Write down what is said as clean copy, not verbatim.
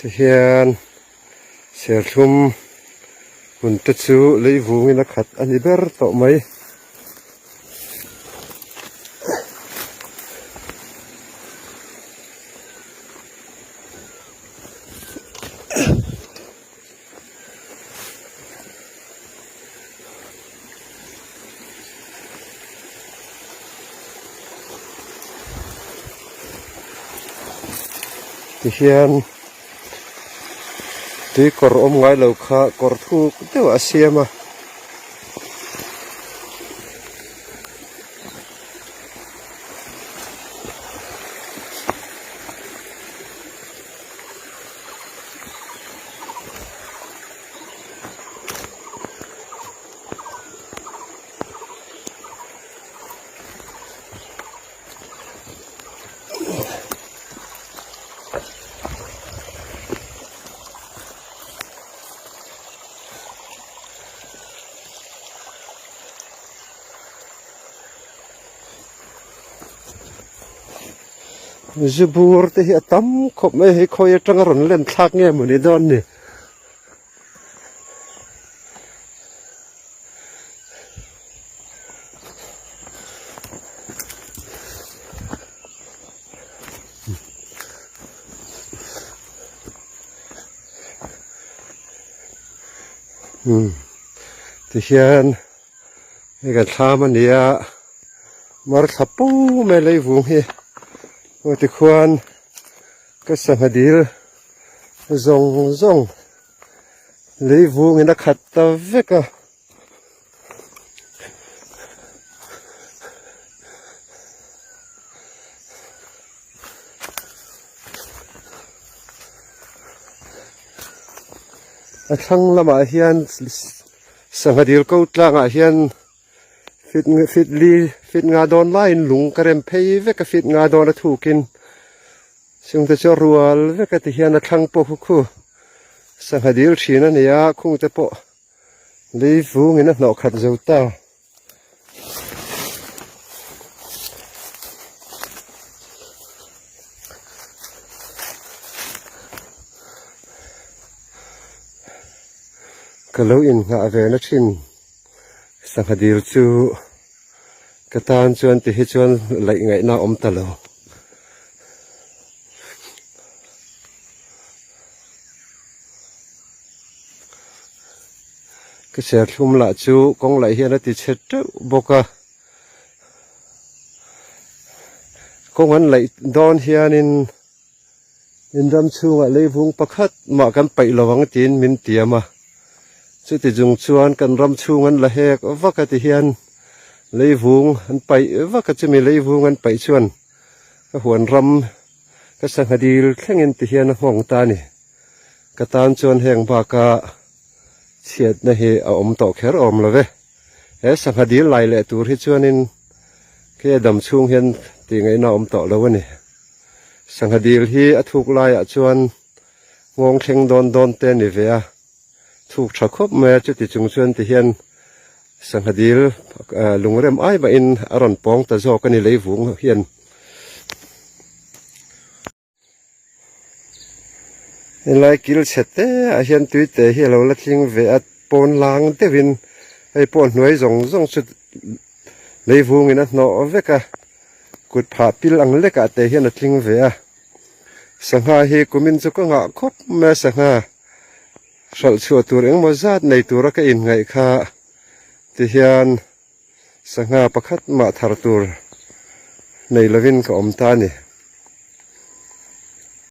Tihian serthlum hun te chu lei vungin a khat a ni ber tawh mai. Tihian tui kawr awm ngai lo kha kawr thuk deuh a siam a. Zubur te hi a tam khawp mai hei khawi atanga rawn len thlak nge mawni dawn ni. Tihian hei kan thlam a ni a mar thla pu mai leivung hi aw tikhuan ka sangha dil zawng zawng leivungin a khat ta vek a. A thlang lamah hian sangha dil ko tlangah hian fit fit li fit nga dawn laiin lung ka rem phei vek a fit nga dawn a thukin chungte chu a rual vek a ti hian a thlang pawh khu khu sangha dil thin a ni a khungte pawh lei vungin a hnawh khat zo ta. Ka lo inngah ve na thin sangha dil chu ka tan chuan ti hi chuan laih ngaihna a awm ta lo. Ka serthlum lah chu kawng laih hian a ti chhe teuh bawk a kawng an laih dawn hianin in ram chhungah leivung pakhat mah kan paih lo ang tiin min tiam a chuti chung chuan kan ram chhung an la hek vak a ti hian leivung an paih vak a chumi leivung an paih chuan ka huan ram ka sangha dil thlengin ti hian a nghawng ta a ni. Ka tan chuan heng baka chhiatna hi a awm tawh kher awm lo ve. He sangha dil lai leh tur hi chuanin khi a dam chhung hian tih ngaihna a awm tawh lo a ni. Sangha dil hi a thuk laiah chuan nghawng thleng dawn dawn te a ni ve a, thuk tha khawp mai a, chuti chung chuan ti hian sangha dil lungrem ai mahin a rawn pawng ta zawk a ni leivung hian. Helai kil chhe te ah hian tui te hi a lo la tling ve a pawn lang deuhin hei pawh hnuai zawng zawng chu leivungin a hnawh vek a kut phah pil ang lek ah te hian a tling ve a sangha hi kumin chu ka nghah khawp mai a sangha hralh chhuah tur engemaw zat nei tura ka inngaih kha tihian sangha pakhat mah thar tur nei lovin ka awm ta a ni.